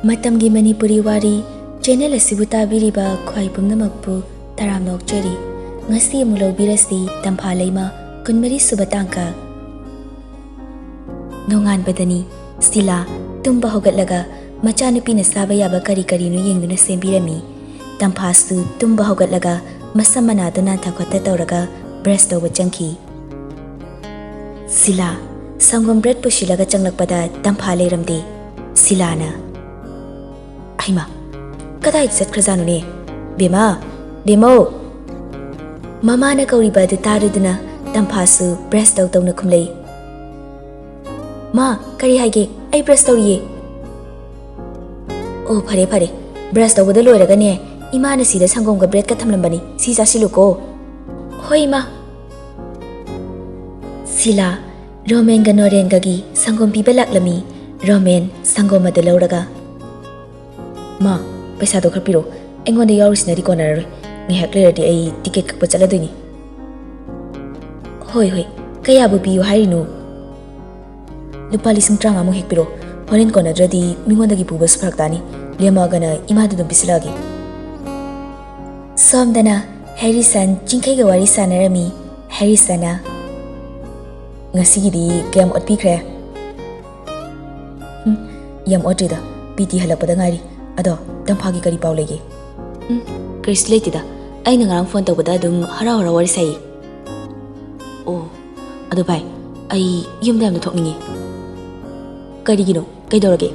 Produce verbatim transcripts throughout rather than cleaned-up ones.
ꯃꯇꯝꯒꯤ ꯃꯅꯤꯄꯨꯔꯤ ꯋꯥꯔꯤ ꯆꯦꯅꯦꯜ ꯑꯁꯤꯕꯨ ꯇꯥꯕꯤꯔꯤꯕ ꯈ꯭ꯋꯥꯏ ꯄꯨꯝꯅꯃꯛꯄꯨ ꯇꯔꯥꯝꯅ ꯑꯣꯛꯆꯔꯤ꯫ ꯉꯁꯤ ꯑꯃꯨꯛ ꯂꯧꯕꯤꯔꯁꯤ ꯇꯝꯐꯥ ꯂꯩꯃ ꯀꯨꯟꯃꯔꯤ ꯁꯨꯕ ꯇꯥꯡꯀꯛ꯫ ꯅꯣꯡꯉꯥꯟꯕꯗꯅꯤ ꯁꯤꯂꯥ ꯇꯨꯝꯕ ꯍꯧꯒꯠꯂꯒ ꯃꯆꯥꯅꯨꯄꯤꯅ ꯆꯥꯕ ꯌꯥꯕ ꯀꯔꯤ ꯀꯔꯤꯅꯣ ꯌꯦꯡꯗꯨꯅ ꯁꯦꯝꯕꯤꯔꯝꯃꯤ꯫ ꯇꯝꯐꯥꯁꯨ ꯇꯨꯝꯕ ꯍꯧꯒꯠꯂꯒ ꯃꯁꯝ ꯃꯅꯥꯗꯨ ꯅꯥꯟꯊ ꯈꯣꯠꯇ ꯇꯧꯔꯒ ꯕ꯭ꯔꯁ ꯇꯧꯕ ꯆꯪꯈꯤ꯫ ꯁꯤꯂꯥ, ꯁꯪꯒꯣꯝ ꯕ꯭ꯔꯦꯗ ꯄꯨꯁꯤꯜꯂꯒ ꯆꯪꯂꯛꯄꯗ ꯇꯝꯐꯥ ꯂꯩꯔꯝꯗꯦ꯫ ꯁꯤꯂꯥꯅ, "ꯍꯩꯃꯥ, ꯀꯗꯥꯏꯗ ꯆꯠꯈ꯭ꯔꯖꯥꯠꯅꯣꯅꯦ? ꯕꯦꯝꯃ, ꯕꯦꯝꯃꯧ!" ꯃꯃꯥꯅ ꯀꯧꯔꯤꯕ ꯑꯗꯨ ꯇꯥꯔꯨꯗꯨꯅ ꯇꯝꯐꯥꯁꯨ ꯕ꯭ꯔꯁ ꯇꯧ ꯇꯧꯅ ꯈꯨꯝꯂꯛꯏ꯫ "ꯃꯥ, ꯀꯔꯤ ꯍꯥꯏꯒꯦ? ꯑꯩ ꯕ꯭ꯔꯁ ꯇꯧꯔꯤꯌꯦ꯫" "ꯑꯣ, ꯐꯔꯦ, ꯐꯔꯦ꯫ ꯕ꯭ꯔꯁ ꯇꯧꯕꯗ ꯂꯣꯏꯔꯒꯅꯦ, ꯏꯃꯥꯅ ꯁꯤꯗ ꯁꯪꯒꯣꯝꯒ ꯕ꯭ꯔꯦꯗꯀ ꯊꯝꯂꯝꯕꯅꯤ꯫ ꯁꯤ ꯆꯥꯁꯤꯜꯂꯨꯀꯣ꯫" "ꯍꯣꯏ, ꯏꯃꯥ꯫" ꯁꯤꯂꯥ, ꯔꯣꯃꯦꯟꯒ ꯅꯣꯔꯦꯟꯒꯒꯤ ꯁꯪꯒꯣꯝ ꯄꯤꯕ ꯂꯥꯛꯂꯝꯃꯤ꯫ ꯔꯣꯃꯦꯟ ꯁꯪꯒꯣꯝ ꯑꯗꯨ ꯂꯧꯔꯒ, "ꯃꯥ, ꯄꯩꯁꯥꯗꯣ ꯈꯔ ꯄꯤꯔꯛꯑꯣ꯫ ꯑꯩꯉꯣꯟꯗ ꯌꯥꯎꯔꯤꯁꯤꯅꯗꯤ ꯀꯣꯟꯅꯔꯔꯣꯏ꯫ ꯉꯥꯏꯍꯥꯛ ꯂꯩꯔꯗꯤ ꯑꯩ ꯇꯤꯀꯦꯠ ꯀꯛꯄ ꯆꯠꯂꯗꯣꯏꯅꯤ꯫" "ꯍꯣꯏ, ꯍꯣꯏ꯫ ꯀꯌꯥꯕꯨ ꯄꯤꯌꯨ ꯍꯥꯏꯔꯤꯅꯣ?" "ꯂꯨꯄꯥ ꯂꯤꯁꯤꯡ ꯇꯔꯥꯃꯉꯥꯃꯨꯛ ꯍꯦꯛ ꯄꯤꯔꯛꯑꯣ꯫ ꯍꯣꯔꯦꯟ ꯀꯣꯟꯅꯗ꯭ꯔꯗꯤ ꯃꯤꯉꯣꯟꯗꯒꯤ ꯄꯨꯕꯁꯨ ꯐꯔꯛ ꯇꯥꯅꯤ꯫ ꯂꯦꯝꯃꯛꯑꯒꯅ ꯏꯃꯥꯗ ꯑꯗꯨꯝ ꯄꯤꯁꯤꯜꯂꯛꯑꯒꯦ꯫" ꯁꯣꯝꯗꯅ ꯍꯦꯔꯤꯁꯟ ꯆꯤꯡꯈꯩꯒ ꯋꯥꯔꯤ ꯁꯥꯟꯅꯔꯝꯃꯤ꯫ ꯍꯦꯔꯤꯁꯟꯅ, "ꯉꯁꯤꯒꯤꯗꯤ ꯀꯌꯥꯝ ꯑꯣꯠꯄꯤꯈ꯭ꯔꯦ?" "ꯎꯝ, ꯌꯥꯝ ꯑꯣꯠꯇ꯭ꯔꯤꯗ꯫ ꯄꯤ ꯇꯤ ꯍꯜꯂꯛꯄꯗ ꯉꯥꯏꯔꯤ꯫ ꯑꯗꯣ, ꯇꯝꯐꯥꯒꯤ ꯀꯔꯤ ꯄꯥꯎ ꯂꯩꯒꯦ?" "ꯎꯝ, ꯀꯔꯤꯁꯨ ꯂꯩꯇꯦꯗ꯫ ꯑꯩꯅ ꯉꯔꯥꯡ ꯐꯣꯟ ꯇꯧꯕꯗ ꯑꯗꯨꯝ ꯍꯔꯥꯎ ꯍꯔꯥꯎ ꯋꯥꯔꯤ ꯁꯥꯏꯌꯦ꯫" "ꯑꯣ, ꯑꯗꯣ ꯚꯥꯏ, ꯑꯩ ꯌꯨꯝꯗ ꯌꯥꯝꯅ ꯊꯣꯛꯅꯤꯡꯉꯤ꯫" "ꯀꯔꯤꯒꯤꯅꯣ? ꯀꯩꯗꯧꯔꯒꯦ?"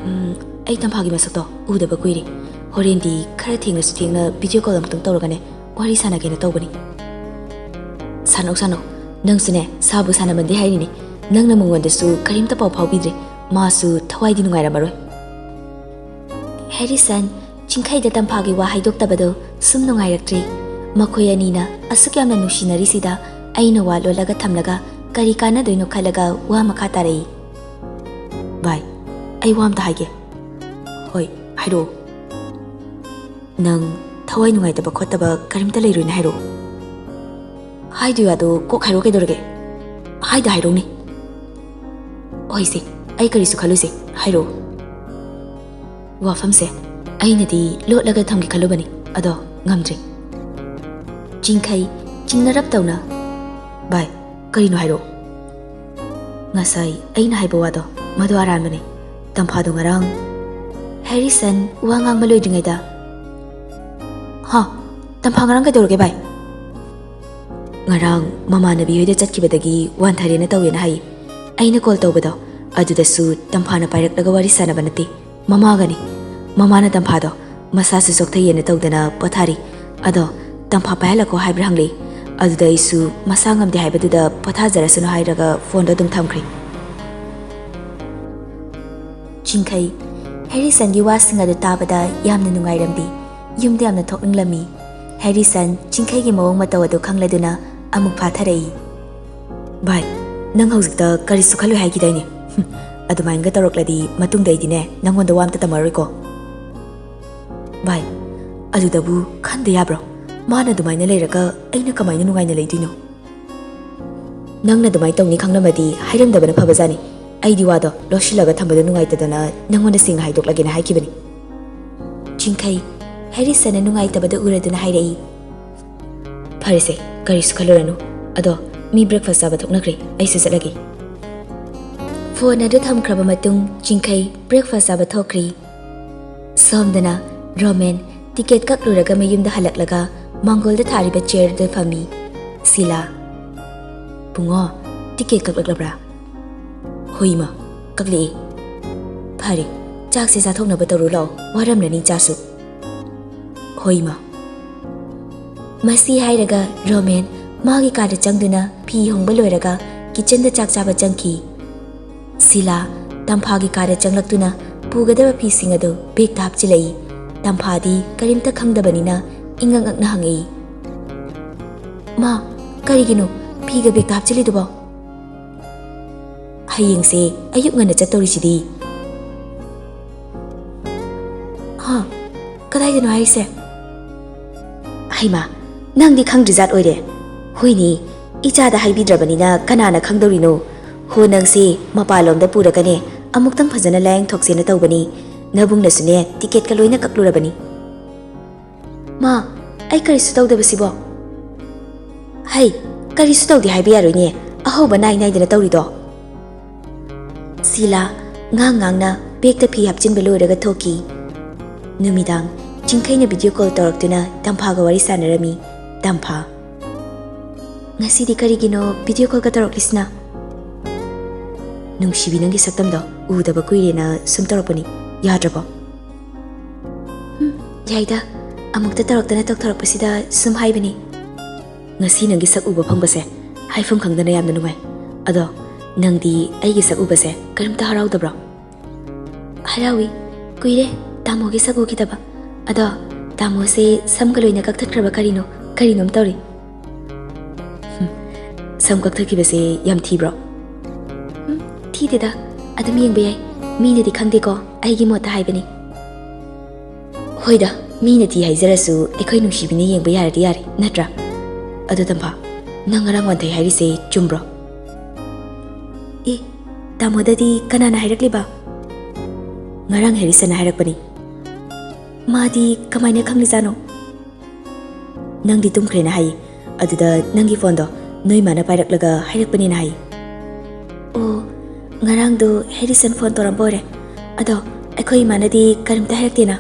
"ꯎꯝ, ꯑꯩ ꯇꯝꯐꯥꯒꯤ ꯃꯁꯛꯇꯣ ꯎꯗꯕ ꯀꯨꯏꯔꯦ꯫ ꯍꯣꯔꯦꯟꯗꯤ ꯈꯔ ꯊꯦꯡꯂꯁꯨ ꯊꯦꯡꯅ ꯚꯤꯗꯤꯑꯣ ꯀꯣꯜ ꯑꯃꯨꯛꯇꯪ ꯇꯧꯔꯒꯅꯦ ꯋꯥꯔꯤ ꯁꯥꯟꯅꯒꯦꯅ ꯇꯧꯕꯅꯤ꯫" "ꯁꯥꯟꯅꯧ, ꯁꯥꯟꯅꯧ꯫ ꯅꯪꯁꯨꯅꯦ, ꯁꯥꯕꯨ ꯁꯥꯟꯅꯃꯟꯗꯦ ꯍꯥꯏꯔꯤꯅꯤ꯫ ꯅꯪꯅ ꯃꯉꯣꯟꯗꯁꯨ ꯀꯔꯤꯝꯇ ꯄꯥꯎ ꯐꯥꯎꯕꯤꯗ꯭ꯔꯦ꯫ ꯃꯥꯁꯨ ꯊꯋꯥꯏꯗꯤ ꯅꯨꯡꯉꯥꯏꯔꯝꯃꯔꯣꯏ꯫" ꯍꯦꯔꯤꯁꯟ ꯆꯤꯡꯈꯩꯗ ꯇꯝꯐꯥꯒꯤ ꯋꯥ ꯍꯥꯏꯗꯣꯛꯇꯕꯗꯨ ꯁꯨꯝ ꯅꯨꯡꯉꯥꯏꯔꯛꯇ꯭ꯔꯦ꯫ ꯃꯈꯣꯏ ꯑꯅꯤꯅ ꯑꯁꯨꯛ ꯌꯥꯝꯅ ꯅꯨꯡꯁꯤꯅꯔꯤꯁꯤꯗ ꯑꯩꯅ ꯋꯥ ꯂꯣꯠꯂꯒ ꯊꯝꯂꯒ ꯀꯔꯤ ꯀꯥꯟꯅꯗꯣꯏꯅꯣ ꯈꯜꯂꯒ ꯋꯥ ꯃꯈꯥ ꯇꯥꯔꯛꯏ꯫ "ꯚꯥꯏ, ꯑꯩ ꯋꯥ ꯑꯝꯇ ꯍꯥꯏꯒꯦ꯫" "ꯍꯣꯏ, ꯍꯥꯏꯔꯛꯑꯣ꯫" "ꯅꯪ ꯊꯋꯥꯏ ꯅꯨꯡꯉꯥꯏꯇꯕ ꯈꯣꯠꯇꯕ ꯀꯔꯤꯝꯇ ꯂꯩꯔꯣꯏꯅ ꯍꯥꯏꯔꯛꯑꯣ꯫" "ꯍꯥꯏꯗꯣꯏ ꯌꯥꯗꯣ ꯀꯣꯛ ꯍꯥꯏꯔꯛꯑꯣ, ꯀꯩꯗꯧꯔꯒꯦ?" "ꯍꯥꯏꯗ ꯍꯥꯏꯔꯛꯎꯅꯦ꯫" "ꯍꯣꯏꯁꯦ, ꯑꯩ ꯀꯔꯤꯁꯨ ꯈꯜꯂꯣꯏꯁꯦ, ꯍꯥꯏꯔꯛꯑꯣ꯫" ꯋꯥꯐꯝꯁꯦ ꯑꯩꯅꯗꯤ ꯂꯣꯠꯂꯒ ꯊꯝꯒꯦ ꯈꯜꯂꯨꯕꯅꯤ, ꯑꯗꯣ ꯉꯝꯗ꯭ꯔꯦ꯫ ꯆꯤꯡꯈꯩ ꯆꯤꯡꯅꯔꯞ ꯇꯧꯅ, "ꯚꯥꯏ, ꯀꯔꯤꯅꯣ ꯍꯥꯏꯔꯛꯑꯣ꯫" "ꯉꯁꯥꯏ ꯑꯩꯅ ꯍꯥꯏꯕ ꯋꯥꯗꯣ, ꯃꯗꯨ ꯑꯔꯥꯟꯕꯅꯤ꯫ ꯇꯝꯐꯥꯗꯣ ꯉꯔꯥꯡ꯫" ꯍꯦꯔꯤꯁꯟ ꯋꯥ ꯉꯥꯡꯕ ꯂꯣꯏꯗ꯭ꯔꯤꯉꯩꯗ, "ꯍꯥ? ꯇꯝꯐꯥ ꯉꯔꯥꯡ ꯀꯩꯗꯧꯔꯒꯦ, ꯚꯥꯏ?" "ꯉꯔꯥꯡ ꯃꯃꯥꯟꯅꯕꯤ ꯍꯣꯏꯗ ꯆꯠꯈꯤꯕꯗꯒꯤ ꯋꯥꯟꯊꯔꯦꯅ ꯇꯧꯋꯦꯅ ꯍꯥꯏ꯫ ꯑꯩꯅ ꯀꯣꯜ ꯇꯧꯕꯗꯣ, ꯑꯗꯨꯗꯁꯨ ꯇꯝꯐꯥꯅ ꯄꯥꯏꯔꯛꯂꯒ ꯋꯥꯔꯤ ꯁꯥꯟꯅꯕ ꯅꯠꯇꯦ, ꯃꯃꯥꯒꯅꯤ꯫ ꯃꯃꯥꯅ ꯇꯝꯐꯥꯗꯣ ꯃꯁꯥꯁꯨ ꯆꯣꯛꯊꯩꯌꯦꯅ ꯇꯧꯗꯅ ꯄꯣꯊꯥꯔꯤ꯫ ꯑꯗꯣ ꯇꯝꯐꯥ ꯄꯥꯏꯍꯜꯂꯛꯀꯣ ꯍꯥꯏꯕ꯭ꯔꯥ ꯍꯪꯂꯛꯏ꯫ ꯑꯗꯨꯗ ꯑꯩꯁꯨ ꯃꯁꯥ ꯉꯝꯗꯦ ꯍꯥꯏꯕꯗꯨꯗ ꯄꯣꯊꯥꯖꯔꯁꯅꯨ ꯍꯥꯏꯔꯒ ꯐꯣꯟꯗꯣ ꯑꯗꯨꯝ ꯊꯝꯈ꯭ꯔꯦ꯫" ꯆꯤꯡꯈꯩ ꯍꯦꯔꯤꯁꯟꯒꯤ ꯋꯥꯁꯤꯡ ꯑꯗꯨ ꯇꯥꯕꯗ ꯌꯥꯝꯅ ꯅꯨꯡꯉꯥꯏꯔꯝꯗꯦ꯫ ꯌꯨꯝꯗ ꯌꯥꯝꯅ ꯊꯣꯛꯅꯤꯡꯂꯝꯃꯤ꯫ ꯍꯦꯔꯤꯁꯟ ꯆꯤꯡꯈꯩꯒꯤ ꯃꯑꯣꯡ ꯃꯇꯧ ꯑꯗꯨ ꯈꯪꯂꯗꯨꯅ ꯑꯃꯨꯛ ꯐꯥꯊꯔꯛꯏ꯫ "ꯚꯥꯏ, ꯅꯪ ꯍꯧꯖꯤꯛꯇ ꯀꯔꯤꯁꯨ ꯈꯜꯂꯣꯏ ꯍꯥꯏꯈꯤꯗꯥꯏꯅꯦ? ꯑꯗꯨꯃꯥꯏꯅꯒ ꯇꯧꯔꯛꯂꯗꯤ ꯃꯇꯨꯡꯗ ꯑꯩꯗꯤꯅꯦ, ꯅꯪꯉꯣꯟꯗ ꯋꯥ ꯑꯝꯇ ꯇꯝꯃꯔꯣꯏꯀꯣ꯫" "ꯚꯥꯏ, ꯑꯗꯨꯗꯕꯨ ꯈꯟꯗ ꯌꯥꯕ꯭ꯔꯣ? ꯃꯥꯅ ꯑꯗꯨꯃꯥꯏꯅ ꯂꯩꯔꯒ ꯑꯩꯅ ꯀꯃꯥꯏꯅ ꯅꯨꯡꯉꯥꯏꯅ ꯂꯩꯗꯣꯏꯅꯣ?" "ꯅꯪꯅ ꯑꯗꯨꯃꯥꯏꯅ ꯇꯧꯅꯤ ꯈꯪꯂꯝꯃꯗꯤ ꯍꯥꯏꯔꯝꯗꯕꯅ ꯐꯕꯖꯥꯠꯅꯤ꯫ ꯑꯩꯗꯤ ꯋꯥꯗꯣ ꯂꯣꯠꯁꯤꯜꯂꯒ ꯊꯝꯕꯗꯣ ꯅꯨꯡꯉꯥꯏꯇꯗꯅ ꯅꯪꯉꯣꯟꯗ ꯁꯦꯡꯅ ꯍꯥꯏꯗꯣꯛꯂꯒꯦꯅ ꯍꯥꯏꯈꯤꯕꯅꯤ꯫" ꯆꯤꯡꯈꯩ ꯍꯦꯔꯤꯁꯟꯅ ꯅꯨꯡꯉꯥꯏꯇꯕꯗ ꯎꯔꯗꯨꯅ ꯍꯥꯏꯔꯛꯏ꯫ "ꯐꯔꯦꯁꯦ, ꯀꯔꯤꯁꯨ ꯈꯜꯂꯨꯔꯅꯨ꯫ ꯑꯗꯣ ꯃꯤ ꯕ꯭ꯔꯦꯛꯐꯥꯁ ꯆꯥꯕ ꯊꯣꯛꯅꯈ꯭ꯔꯦ, ꯑꯩꯁꯨ ꯆꯠꯂꯒꯦ꯫" ꯐꯣꯟ ꯑꯗꯨ ꯊꯝꯈ꯭ꯔꯕ ꯃꯇꯨꯡ ꯆꯤꯡꯈꯩ ꯕ꯭ꯔꯦꯛꯐꯥꯁ ꯆꯥꯕ ꯊꯣꯛꯈ꯭ꯔꯤ꯫ ꯁꯣꯝꯗꯅ ꯔꯣꯃꯦꯟ ꯇꯤꯀꯦꯠ ꯀꯛꯂꯨꯔꯒ ꯃꯌꯨꯝꯗ ꯍꯜꯂꯛꯂꯒ ꯃꯥꯡꯒꯣꯜꯗ ꯊꯥꯔꯤꯕ ꯆꯤꯌꯔꯗꯨ ꯐꯝꯃꯤ꯫ ꯁꯤꯂꯥ, "ꯕꯨꯡꯉꯣ, ꯇꯤꯀꯦꯠ ꯀꯛꯂꯛꯂꯕ꯭ꯔꯥ?" "ꯍꯣꯏ ꯏꯃꯥ, ꯀꯛꯂꯛꯑꯦ꯫" "ꯐꯔꯦ, ꯆꯥꯛꯁꯦ ꯆꯥꯊꯣꯛꯅꯕ ꯇꯧꯔꯨ ꯂꯥꯛꯑꯣ, ꯋꯥꯔꯝꯂꯅꯤ ꯏꯆꯥꯁꯨ꯫" "ꯍꯣꯏ ꯏꯃꯥ꯫" ꯃꯁꯤ ꯍꯥꯏꯔꯒ ꯔꯣꯃꯦꯟ ꯃꯥꯒꯤ ꯀꯥꯗ ꯆꯪꯗꯨꯅ ꯐꯤ ꯍꯣꯡꯕ ꯂꯣꯏꯔꯒ ꯀꯤꯆꯟꯗ ꯆꯥꯛ ꯆꯥꯕ ꯆꯪꯈꯤ꯫ ꯁꯤꯂꯥ ꯇꯝꯐꯥꯒꯤ ꯀꯥꯗ ꯆꯪꯂꯛꯇꯨꯅ ꯄꯨꯒꯗꯕ ꯐꯤꯁꯤꯡ ꯑꯗꯨ ꯕꯦꯒꯇ ꯍꯥꯞꯆꯤꯜꯂꯛꯏ꯫ ꯇꯝꯐꯥꯗꯤ ꯀꯔꯤꯝꯇ ꯈꯪꯗꯕꯅꯤꯅ ꯏꯉꯛ ꯉꯛꯅ ꯍꯪꯉꯛꯏ, "ꯃꯥ, ꯀꯔꯤꯒꯤꯅꯣ ꯐꯤꯒ ꯕꯦꯒꯇ ꯍꯥꯞꯆꯤꯜꯂꯤꯗꯨꯕꯣ?" "ꯍꯌꯦꯡꯁꯦ ꯑꯌꯨꯛ ꯉꯟꯅ ꯆꯠꯇꯧꯔꯤꯁꯤꯗꯤ꯫" "ꯍꯥ? ꯀꯗꯥꯏꯗꯅꯣ ꯍꯥꯏꯁꯦ?" "ꯍꯩꯃꯥ, ꯅꯪꯗꯤ ꯈꯪꯗ꯭ꯔꯤꯖꯥꯠ ꯑꯣꯏꯔꯦ꯫ ꯍꯣꯏꯅꯦ, ꯏꯆꯥꯗ ꯍꯥꯏꯕꯤꯗ꯭ꯔꯕꯅꯤꯅ ꯀꯅꯥꯅ ꯈꯪꯗꯧꯔꯤꯅꯣ? ꯍꯣ, ꯅꯪꯁꯦ ꯃꯄꯥꯟꯂꯣꯝꯗ ꯄꯨꯔꯒꯅꯦ, ꯑꯃꯨꯛꯇꯪ ꯐꯖꯅ ꯂꯥꯌꯦꯡꯊꯣꯛꯁꯦꯅ ꯇꯧꯕꯅꯤ꯫ ꯅꯕꯨꯡꯅꯁꯨꯅꯦ ꯇꯤꯀꯦꯠꯀ ꯂꯣꯏꯅ ꯀꯛꯂꯨꯔꯕꯅꯤ꯫ ꯃꯥ, ꯑꯩ ꯀꯔꯤꯁꯨ ꯇꯧꯗꯕꯁꯤꯕꯣ? ꯍꯩ, ꯀꯔꯤꯁꯨ ꯇꯧꯗꯦ ꯍꯥꯏꯕ ꯌꯥꯔꯣꯏꯅꯦ, ꯑꯍꯧꯕ ꯅꯥꯏ ꯅꯥꯏꯗꯅ ꯇꯧꯔꯤꯗꯣ꯫ ꯁꯤꯂꯥ ꯉꯥꯡ ꯉꯥꯡꯅ ꯕꯦꯒꯇ ꯐꯤ ꯍꯥꯞꯆꯤꯟꯕ ꯂꯣꯏꯔꯒ ꯊꯣꯛꯈꯤ꯫ ꯅꯨꯃꯤꯗꯥꯡ ꯆꯤꯡꯈꯩꯅ ꯚꯤꯗꯤꯑꯣ ꯀꯣꯜ ꯇꯧꯔꯛꯇꯨꯅ ꯇꯝꯐꯥꯒ ꯋꯥꯔꯤ ꯁꯥꯟꯅꯔꯝꯃꯤ꯫ ꯇꯝꯐꯥ, "ꯉꯁꯤꯗꯤ ꯀꯔꯤꯒꯤꯅꯣ ꯚꯤꯗꯤꯑꯣ ꯀꯣꯜꯒ ꯇꯧꯔꯛꯂꯤꯁꯤꯅ?" "ꯅꯨꯡꯁꯤꯕꯤ, ꯅꯪꯒꯤ ꯁꯛꯇꯝꯗꯣ ꯎꯗꯕ ꯀꯨꯏꯔꯦꯅ ꯁꯨꯝ ꯇꯧꯔꯛꯄꯅꯤ, ꯌꯥꯗ꯭ꯔꯕꯣ?" "ꯍꯨꯝ, ꯌꯥꯏꯗ, ꯑꯃꯨꯛꯇ ꯇꯧꯔꯛꯇꯅ ꯇꯧꯊꯣꯔꯛꯄꯁꯤꯗ ꯁꯨꯝ ꯍꯥꯏꯕꯅꯤ꯫ ꯉꯁꯤ ꯅꯪꯒꯤ ꯁꯛ ꯎꯕ ꯐꯪꯕꯁꯦ ꯍꯥꯏꯐꯝ ꯈꯪꯗꯅ ꯌꯥꯝꯅ ꯅꯨꯡꯉꯥꯏ꯫ ꯑꯗꯣ ꯅꯪꯗꯤ ꯑꯩꯒꯤ ꯁꯛ ꯎꯕꯁꯦ ꯀꯔꯤꯝꯇ ꯍꯔꯥꯎꯗꯕ꯭ꯔꯣ?" "ꯍꯔꯥꯎꯏ, ꯀꯨꯏꯔꯦ ꯇꯥꯃꯣꯒꯤ ꯁꯛ ꯎꯈꯤꯗꯕ꯫ ꯑꯗꯣ ꯇꯥꯃꯣꯁꯦ ꯁꯝꯒ ꯂꯣꯏꯅ ꯀꯛꯊꯠꯈ꯭ꯔꯕ ꯀꯔꯤꯅꯣ, ꯀꯔꯤꯅꯣꯝ ꯇꯧꯔꯤ꯫" "ꯍꯨꯝ, ꯁꯝ ꯀꯛꯊꯠꯈꯤꯕꯁꯦ ꯌꯥꯝ ꯊꯤꯕ꯭ꯔꯣ?" "ꯍꯨꯝ, ꯊꯤꯗꯦꯗ, ꯑꯗꯨꯝ ꯌꯦꯡꯕ ꯌꯥꯏ꯫ ꯃꯤꯅꯗꯤ ꯈꯪꯗꯦꯀꯣ, ꯑꯩꯒꯤ ꯃꯣꯠꯇ ꯍꯥꯏꯕꯅꯤ꯫" "ꯍꯣꯏꯗ, ꯃꯤꯅ ꯊꯤ ꯍꯥꯏꯖꯔꯁꯨ ꯑꯩꯈꯣꯏ ꯅꯨꯡꯁꯤꯕꯤꯅ ꯌꯦꯡꯕ ꯌꯥꯔꯗꯤ ꯌꯥꯔꯦ, ꯅꯠꯇ꯭ꯔꯥ? ꯑꯗꯣ ꯇꯝꯐꯥ, ꯅꯪ ꯉꯔꯥꯡ ꯋꯥꯟꯊꯩ ꯍꯥꯏꯔꯤꯁꯦ ꯆꯨꯝꯕ꯭ꯔꯣ?" "ꯑꯦ, ꯇꯥꯃꯣꯗꯗꯤ ꯀꯅꯥꯅ ꯍꯥꯏꯔꯛꯂꯤꯕ?" "ꯉꯔꯥꯡ ꯍꯦꯔꯤꯁꯟꯅ ꯍꯥꯏꯔꯛꯄꯅꯤ꯫" "ꯃꯥꯗꯤ ꯀꯃꯥꯏꯅ ꯈꯪꯂꯤꯖꯥꯠꯅꯣ?" "ꯅꯪꯗꯤ ꯇꯨꯝꯈ꯭ꯔꯦꯅ ꯍꯥꯏꯌꯦ, ꯑꯗꯨꯗ ꯅꯪꯒꯤ ꯐꯣꯟꯗꯣ ꯅꯣꯏ ꯃꯥꯅ ꯄꯥꯏꯔꯛꯂꯒ ꯍꯥꯏꯔꯛꯄꯅꯦꯅ ꯍꯥꯏꯌꯦ꯫" "ꯑꯣ, ꯉꯔꯥꯡꯗꯣ ꯍꯦꯔꯤꯁꯟ ꯐꯣꯟ ꯇꯧꯔꯝꯕ ꯑꯣꯏꯔꯦ꯫ ꯑꯗꯣ ꯑꯩꯈꯣꯏ ꯏꯃꯥꯅꯗꯤ ꯀꯔꯤꯝꯇ ꯍꯥꯏꯔꯛꯇꯦꯅ꯫"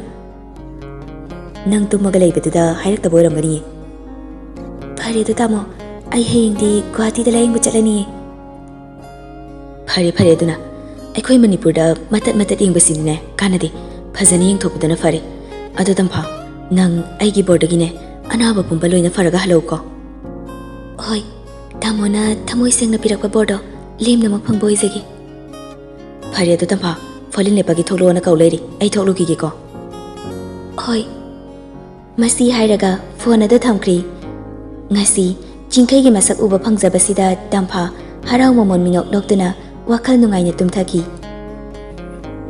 "ꯅꯪ ꯇꯨꯝꯃꯒ ꯂꯩꯕꯗꯨꯗ ꯍꯥꯏꯔꯛꯇꯕ ꯑꯣꯏꯔꯝꯒꯅꯤꯌꯦ꯫" "ꯐꯔꯦ ꯑꯗꯣ ꯇꯥꯃꯣ, ꯑꯩ ꯍꯌꯦꯡꯗꯤ ꯒꯨꯋꯥꯍꯥꯇꯤꯗ ꯂꯥꯌꯦꯡꯕ ꯆꯠꯂꯅꯤꯌꯦ꯫" "ꯐꯔꯦ ꯐꯔꯦ, ꯑꯗꯨꯅ ꯑꯩꯈꯣꯏ ꯃꯅꯤꯄꯨꯔꯗ ꯃꯇꯠ ꯃꯇꯠ ꯌꯦꯡꯕꯁꯤꯗꯤꯅꯦ ꯀꯥꯟꯅꯗꯦ, ꯐꯖꯅ ꯌꯦꯡꯊꯣꯛꯄꯗꯨꯅ ꯐꯔꯦ꯫ ꯑꯗꯣ ꯇꯝꯐꯥ, ꯅꯪ ꯑꯩꯒꯤ ꯕꯣꯔꯗꯒꯤꯅꯦ ꯑꯅꯥꯕ ꯄꯨꯝꯕ ꯂꯣꯏꯅ ꯐꯔꯒ ꯍꯜꯂꯛꯎꯀꯣ꯫" "ꯍꯣꯏ, ꯇꯥꯃꯣꯅ ꯊꯃꯣꯏ ꯁꯦꯡꯅ ꯄꯤꯔꯛꯄ ꯕꯣꯔꯗꯣ ꯂꯦꯝꯅꯃꯛ ꯐꯪꯕ ꯑꯣꯏꯖꯒꯦ꯫" "ꯐꯔꯦ ꯑꯗꯣ ꯇꯝꯐꯥ, ꯐꯣꯂꯤꯟ ꯂꯦꯞꯄꯒꯤ ꯊꯣꯛꯂꯛꯑꯣꯅ ꯀꯧ ꯂꯩꯔꯤ, ꯑꯩ ꯊꯣꯛꯂꯨꯈꯤꯒꯦꯀꯣ꯫" "ꯍꯣꯏ꯫" ꯃꯁꯤ ꯍꯥꯏꯔꯒ ꯐꯣꯟ ꯑꯗꯨ ꯊꯝꯈ꯭ꯔꯦ꯫ ꯉꯁꯤ ꯆꯤꯡꯈꯩꯒꯤ ꯃꯁꯛ ꯎꯕ ꯐꯪꯖꯕꯁꯤꯗ ꯇꯝꯐꯥ ꯍꯔꯥꯎ ꯃꯃꯣꯟ ꯃꯤꯅꯣꯛ ꯂꯣꯛꯇꯨꯅ ꯋꯥꯈꯜ ꯅꯨꯡꯉꯥꯏꯅ ꯇꯨꯝꯊꯈꯤ꯫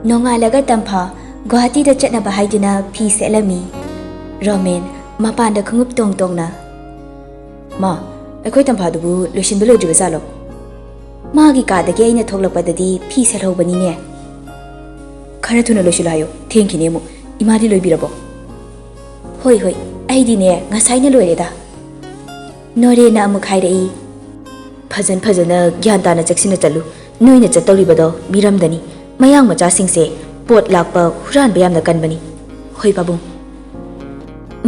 ꯅꯣꯡꯉꯥꯜꯂꯒ ꯇꯝꯐꯥ ꯒꯨꯋꯥꯍꯥꯇꯤꯗ ꯆꯠꯅꯕ ꯍꯥꯏꯗꯨꯅ ꯐꯤ ꯁꯦꯠꯂꯝꯃꯤ꯫ ꯔꯣꯃꯦꯟ ꯃꯄꯥꯟꯗ ꯈꯣꯡꯎꯞ ꯇꯣꯡ ꯇꯣꯡꯅ, "ꯃꯥ, ꯑꯩꯈꯣꯏ ꯇꯝꯐꯥꯗꯨꯕꯨ ꯂꯣꯏꯁꯤꯟꯕ ꯂꯣꯏꯗ꯭ꯔꯤꯕ ꯖꯥꯠꯂꯣ? ꯃꯥꯒꯤ ꯀꯥꯗꯒꯤ ꯑꯩꯅ ꯊꯣꯛꯂꯛꯄꯗꯗꯤ ꯐꯤ ꯁꯦꯠꯍꯧꯕꯅꯤꯅꯦ꯫" ꯈꯔ ꯊꯨꯅ ꯂꯣꯏꯁꯤꯜꯂꯨ ꯍꯥꯏꯌꯣ, ꯊꯦꯡꯈꯤꯅꯤ ꯑꯃꯨꯛ꯫ ꯏꯃꯥꯗꯤ ꯂꯣꯏꯕꯤꯔꯕꯣ? "ꯍꯣꯏ, ꯍꯣꯏ, ꯑꯩꯗꯤꯅꯦ ꯉꯁꯥꯏꯅ ꯂꯣꯏꯔꯦꯗ꯫" ꯅꯣꯔꯦꯟꯅ ꯑꯃꯨꯛ ꯍꯥꯏꯔꯛꯏ꯫ "ꯐꯖꯟ ꯐꯖꯅ ꯒ꯭ꯌꯥꯟ ꯇꯥꯅ ꯆꯦꯛꯁꯤꯟꯅ ꯆꯠꯂꯨ꯫ ꯅꯣꯏꯅ ꯆꯠꯇꯧꯔꯤꯕꯗꯣ ꯃꯤꯔꯝꯗꯅꯤ꯫ ꯃꯌꯥꯡ ꯃꯆꯥꯁꯤꯡꯁꯦ ꯄꯣꯠ ꯂꯥꯛꯄ ꯍꯨꯔꯥꯟꯕ ꯌꯥꯝꯅ ꯀꯟꯕꯅꯤ꯫" "ꯍꯣꯏ ꯄꯥꯕꯨꯡ꯫"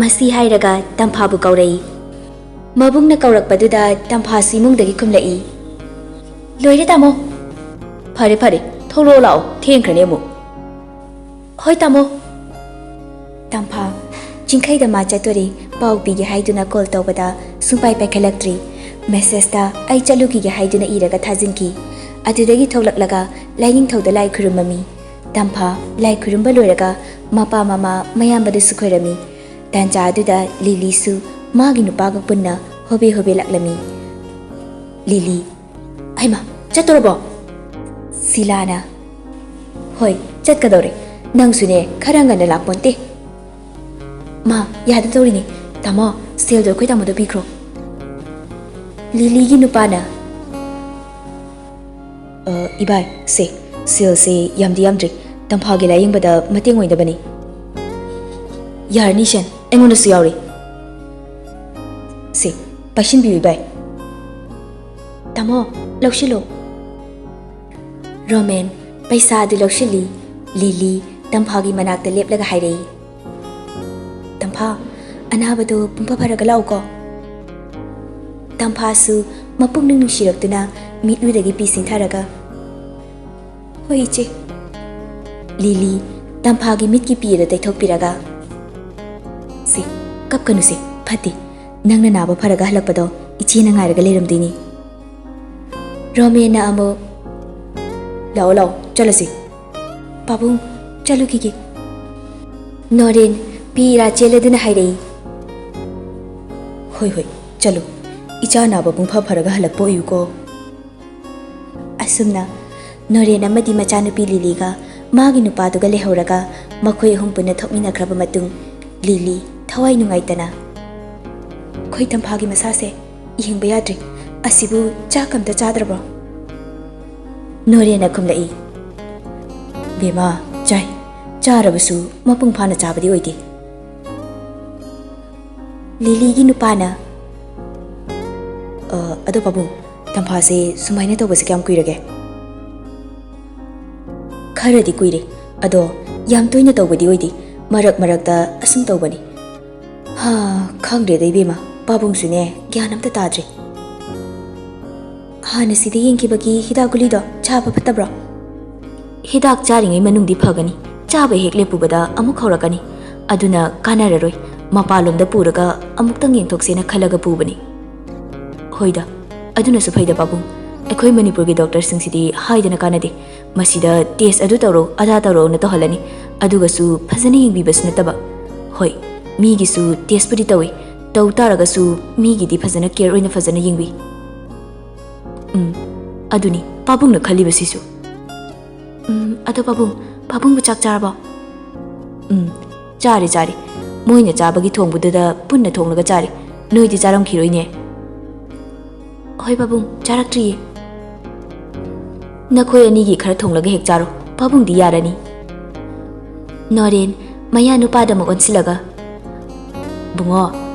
ꯃꯁꯤ ꯍꯥꯏꯔꯒ ꯇꯝꯐꯥꯕꯨ ꯀꯧꯔꯛꯏ꯫ ꯃꯕꯨꯡꯅ ꯀꯧꯔꯛꯄꯗꯨꯗ ꯇꯝꯐꯥꯁꯨ ꯏꯃꯨꯡꯗꯒꯤ ꯈꯨꯝꯂꯛꯏ꯫ "ꯂꯣꯏꯔꯦ ꯇꯥꯃꯣ꯫" "ꯐꯔꯦ ꯐꯔꯦ, ꯊꯣꯛꯂꯛꯑꯣ ꯂꯥꯛꯑꯣ, ꯊꯦꯡꯈ꯭ꯔꯅꯤ ꯑꯃꯨꯛ꯫" "ꯍꯣꯏ ꯇꯥꯃꯣ꯫" ꯇꯝꯐꯥ ꯆꯤꯡꯈꯩꯗ ꯃꯥ ꯆꯠꯇꯣꯔꯦ, ꯄꯥꯎ ꯄꯤꯒꯦ ꯍꯥꯏꯗꯨꯅ ꯀꯣꯜ ꯇꯧꯕꯗ ꯁꯨꯡꯄꯥꯏ ꯄꯥꯏꯈꯠꯂꯛꯇ꯭ꯔꯤ꯫ ꯃꯦꯁꯦꯖꯇ "ꯑꯩ ꯆꯠꯂꯨꯈꯤꯒꯦ" ꯍꯥꯏꯗꯨꯅ ꯏꯔꯒ ꯊꯥꯖꯤꯟꯈꯤ꯫ ꯑꯗꯨꯗꯒꯤ ꯊꯣꯛꯂꯛꯂꯒ ꯂꯥꯏꯅꯤꯡꯊꯧꯗ ꯂꯥꯏ ꯈꯨꯔꯨꯝꯃꯝꯃꯤ꯫ ꯇꯝꯐꯥ ꯂꯥꯏ ꯈꯨꯔꯨꯝꯕ ꯂꯣꯏꯔꯒ ꯃꯄꯥ ꯃꯃꯥ ꯃꯌꯥꯝꯕꯗꯨꯁꯨ ꯈꯣꯏꯔꯝꯃꯤ꯫ ꯇꯥꯟꯖꯥ ꯑꯗꯨꯗ ꯂꯤꯂꯤꯁꯨ ꯃꯥꯒꯤ ꯅꯨꯄꯥꯒ ꯄꯨꯟꯅ ꯍꯣꯕꯦ ꯍꯣꯕꯦ ꯂꯥꯛꯂꯝꯃꯤ꯫ ꯂꯤꯂꯤ, "ꯍꯩꯃꯥ, ꯆꯠꯇꯣꯔꯕꯣ?" ꯁꯤꯂꯥꯅ, "ꯍꯣꯏ, ꯆꯠꯀꯗꯧꯔꯦ꯫ ꯅꯪꯁꯨꯅꯦ, ꯈꯔ ꯉꯟꯅ ꯂꯥꯛꯄꯣꯟꯇꯦ꯫" "ꯃꯥ, ꯌꯥꯗꯗꯧꯔꯤꯅꯦ꯫ ꯇꯥꯃꯣ, ꯁꯦꯜꯗꯣ ꯑꯩꯈꯣꯏ ꯇꯥꯃꯣꯗ ꯄꯤꯈ꯭ꯔꯣ꯫" ꯂꯤꯂꯤꯒꯤ ꯅꯨꯄꯥꯅ, "ꯑ, ꯏꯕꯥꯏ, ꯁꯦ, ꯁꯦꯜꯁꯦ ꯌꯥꯝꯗꯤ ꯌꯥꯝꯗ꯭ꯔꯤ꯫ ꯇꯝꯐꯥꯒꯤ ꯂꯥꯌꯦꯡꯕꯗ ꯃꯇꯦꯡ ꯑꯣꯏꯅꯕꯅꯤ꯫" "ꯌꯥꯔꯅꯤ ꯁꯦꯟ, ꯑꯩꯉꯣꯟꯗꯁꯨ ꯌꯥꯎꯔꯤ꯫ ꯁꯦ, ꯄꯥꯏꯁꯤꯟꯕꯤꯌꯨ ꯏꯕꯥꯏ꯫" "ꯇꯥꯃꯣ, ꯂꯧꯁꯤꯜꯂꯣ꯫" ꯔꯣꯃꯦꯟ ꯄꯩꯁꯥ ꯑꯗꯨ ꯂꯧꯁꯤꯜꯂꯤ꯫ ꯂꯤꯂꯤ ꯇꯝꯐꯥꯒꯤ ꯃꯅꯥꯛꯇ ꯂꯦꯞꯂꯒ ꯍꯥꯏꯔꯛꯏ, "ꯇꯝꯐꯥ, ꯑꯅꯥꯕꯗꯣ ꯄꯨꯡꯐ ꯐꯔꯒ ꯂꯥꯛꯎꯀꯣ꯫" ꯇꯝꯐꯥꯁꯨ ꯃꯄꯨꯛꯅꯤꯡ ꯅꯨꯡꯁꯤꯔꯛꯇꯨꯅ ꯃꯤꯠꯂꯨꯗꯒꯤ ꯄꯤ ꯁꯤꯡꯊꯔꯒ, "ꯍꯣꯏ, ꯏꯆꯦ꯫" ꯂꯤꯂꯤ ꯇꯝꯐꯥꯒꯤ ꯃꯤꯠꯀꯤ ꯄꯤ ꯑꯗꯨ ꯇꯩꯊꯣꯛꯄꯤꯔꯒ, "ꯁꯦ, ꯀꯞꯀꯅꯨꯁꯦ, ꯐꯠꯇꯦ꯫ ꯅꯪꯅ ꯅꯥꯕ ꯐꯔꯒ ꯍꯜꯂꯛꯄꯗꯣ ꯏꯆꯦꯅ ꯉꯥꯏꯔꯒ ꯂꯩꯔꯝꯗꯣꯏꯅꯤ꯫" ꯔꯣꯃꯦꯟꯅ ꯑꯃꯨꯛ, "ꯂꯥꯛꯑꯣ, ꯂꯥꯛꯑꯣ, ꯆꯠꯂꯁꯤ꯫" "ꯄꯥꯕꯨꯡ, ꯆꯠꯂꯨꯈꯤꯒꯦ꯫" ꯅꯣꯔꯦꯟ ꯄꯤ ꯏꯔꯥ ꯆꯦꯜꯂꯗꯨꯅ ꯍꯥꯏꯔꯛꯏ, "ꯍꯣꯏ, ꯍꯣꯏ, ꯆꯠꯂꯨ꯫ ꯏꯆꯥ ꯅꯥꯕ ꯄꯨꯡꯐ ꯐꯔꯒ ꯍꯜꯂꯛꯄ ꯑꯣꯏꯌꯨꯀꯣ꯫" ꯑꯁꯨꯝꯅ ꯅꯣꯔꯦꯟ ꯑꯃꯗꯤ ꯃꯆꯥꯅꯨꯄꯤ ꯂꯤꯂꯤꯒ ꯃꯥꯒꯤ ꯅꯨꯄꯥꯗꯨꯒ ꯂꯩꯍꯧꯔꯒ ꯃꯈꯣꯏ ꯑꯍꯨꯝ ꯄꯨꯟꯅ ꯊꯣꯛꯃꯤꯟꯅꯈ꯭ꯔꯕ ꯃꯇꯨꯡ, ꯂꯤꯂꯤ ꯊꯋꯥꯏ ꯅꯨꯡꯉꯥꯏꯇꯅ, "ꯑꯩꯈꯣꯏ ꯇꯝꯐꯥꯒꯤ ꯃꯁꯥꯁꯦ ꯌꯦꯡꯕ ꯌꯥꯗ꯭ꯔꯦ꯫ ꯑꯁꯤꯕꯨ ꯆꯥꯛ ꯑꯝꯇ ꯆꯥꯗ꯭ꯔꯕ꯭ꯔꯣ?" ꯅꯣꯔꯦꯟꯅ ꯈꯨꯝꯂꯛꯏ, "ꯕꯦꯝꯃ, ꯇꯥꯏ꯫ ꯆꯥꯔꯕꯁꯨ ꯃꯄꯨꯡ ꯐꯥꯅ ꯆꯥꯕꯗꯤ ꯑꯣꯏꯗꯦ꯫ ꯂꯤꯂꯤꯒꯤ ꯅꯨꯄꯥꯅ, "ꯑ, ꯑꯗꯣ ꯄꯥꯕꯨꯡ, ꯇꯝꯐꯥꯁꯦ ꯁꯨꯃꯥꯏꯅ ꯇꯧꯕꯁꯦ ꯀꯌꯥꯝ ꯀꯨꯏꯔꯒꯦ?" "ꯈꯔꯗꯤ ꯀꯨꯏꯔꯦ, ꯑꯗꯣ ꯌꯥꯝ ꯇꯣꯏꯅ ꯇꯧꯕꯗꯤ ꯑꯣꯏꯗꯦ, ꯃꯔꯛ ꯃꯔꯛꯇ ꯑꯁꯨꯝ ꯇꯧꯕꯅꯤ꯫" "ꯍꯥ, ꯈꯪꯗ꯭ꯔꯦꯗ ꯏꯕꯦꯝꯃ, ꯄꯥꯕꯨꯡꯁꯨꯅꯦ ꯒ꯭ꯌꯥꯟ ꯑꯝꯇ ꯇꯥꯗ꯭ꯔꯦ꯫" "ꯍꯥꯟꯅ ꯁꯤꯗ ꯌꯦꯡꯈꯤꯕꯒꯤ ꯍꯤꯗꯥꯛ ꯒꯨꯂꯤꯗꯣ ꯆꯥꯕ ꯐꯠꯇꯕ꯭ꯔꯣ?" "ꯍꯤꯗꯥꯛ ꯆꯥꯔꯤꯉꯩ ꯃꯅꯨꯡꯗꯤ ꯐꯒꯅꯤ, ꯆꯥꯕ ꯍꯦꯛ ꯂꯦꯞꯄꯨꯕꯗ ꯑꯃꯨꯛ ꯍꯧꯔꯛꯀꯅꯤ, ꯑꯗꯨꯅ ꯀꯥꯟꯅꯔꯔꯣꯏ, ꯃꯄꯥꯟꯂꯣꯝꯗ ꯄꯨꯔꯒ ꯑꯃꯨꯛꯇꯪ ꯌꯦꯡꯊꯣꯛꯁꯦꯅ ꯈꯜꯂꯒ ꯄꯨꯕꯅꯤ꯫" "ꯍꯣꯏꯗ, ꯑꯗꯨꯅꯁꯨ ꯐꯩꯗ ꯄꯥꯕꯨꯡ꯫ ꯑꯩꯈꯣꯏ ꯃꯅꯤꯄꯨꯔꯒꯤ ꯗꯣꯛꯇꯔꯁꯤꯡꯁꯤꯗꯤ ꯍꯥꯏꯗꯅ ꯀꯥꯟꯅꯗꯦ꯫ ꯃꯁꯤꯗ ꯇꯦꯁ ꯑꯗꯨ ꯇꯧꯔꯣ, ꯑꯗꯥ ꯇꯧꯔꯣꯅ ꯇꯧꯍꯜꯂꯅꯤ, ꯑꯗꯨꯒꯁꯨ ꯐꯖꯅ ꯌꯦꯡꯕꯤꯕꯁꯨ ꯅꯠꯇꯕ꯫ ꯍꯣꯏ, ꯃꯤꯒꯤꯁꯨ ꯇꯦꯁꯄꯨꯗꯤ ꯇꯧꯏ, ꯇꯧ ꯇꯥꯔꯒꯁꯨ ꯃꯤꯒꯤꯗꯤ ꯐꯖꯅ ꯀꯦꯌꯔ ꯑꯣꯏꯅ ꯐꯖꯅ ꯌꯦꯡꯕꯤ꯫" "ꯎꯝ, ꯑꯗꯨꯅꯤ ꯄꯥꯕꯨꯡꯅ ꯈꯜꯂꯤꯕꯁꯤꯁꯨ꯫" "ꯎꯝ, ꯑꯗꯣ ꯄꯥꯕꯨꯡ, ꯄꯥꯕꯨꯡꯕꯨ ꯆꯥꯛ ꯆꯥꯔꯕꯣ?" "ꯎꯝ, ꯆꯥꯔꯦ, ꯆꯥꯔꯦ꯫ ꯃꯣꯏꯅ ꯆꯥꯕꯒꯤ ꯊꯣꯡꯕꯗꯨꯗ ꯄꯨꯟꯅ ꯊꯣꯡꯂꯒ ꯆꯥꯔꯦ꯫ ꯅꯣꯏꯗꯤ ꯆꯥꯔꯝꯈꯤꯔꯣꯏꯅꯦ?" "ꯍꯣꯏ ꯄꯥꯕꯨꯡ, ꯆꯥꯔꯛꯇ꯭ꯔꯤꯌꯦ꯫" "ꯅꯈꯣꯏ ꯑꯅꯤꯒꯤ ꯈꯔ ꯊꯣꯡꯂꯒ ꯍꯦꯛ ꯆꯥꯔꯣ, ꯄꯥꯕꯨꯡꯗꯤ ꯌꯥꯔꯅꯤ꯫" ꯅꯣꯔꯦꯟ, ꯃꯌꯥ ꯅꯨꯄꯥꯗ ꯑꯃꯨꯛ ꯑꯣꯟꯁꯤꯜꯂꯒ, "ꯕꯨꯡꯉꯣ,